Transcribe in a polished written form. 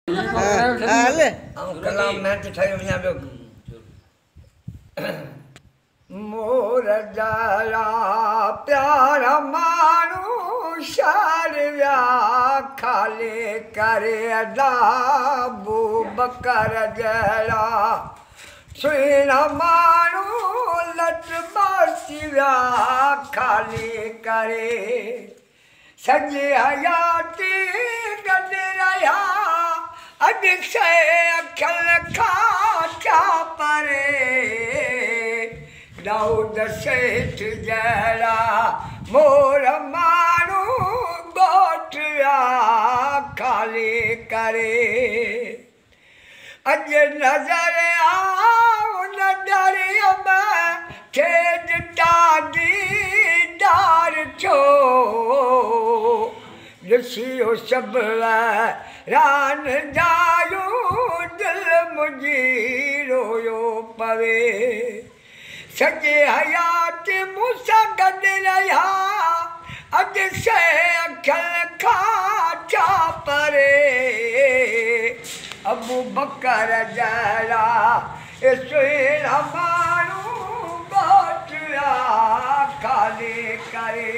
هل. آئون ڪلام محنت ٺاهي وڃان پيو. مور جهڙا پيارا ماڻهو شهر ويا خالي ڪري، ادا ابوبڪر جهڙا سهڻا ماڻهو لٽ باسي ويا خالي ڪري. سڄي حياتي گڏ رهيا، اڄ سي اکين کان ٿيا پري. دائود سيٺ جهڙا مور ماڻهو ڳوٺ ويا خالي ڪري. اڄ نظر آ ان دريءَ ۾ ٿئي جتان ديدار ٿيو، ڏسي اهو سڀ ران جايون دل منهنجي رويو پوي. سڄي حياتي مون سان گڏ رهيا، اڄ سي اکين کان ٿيا پري. ابوبڪر جهڙا سهڻا ماڻهو ڳوٺ ويا خالي ڪري.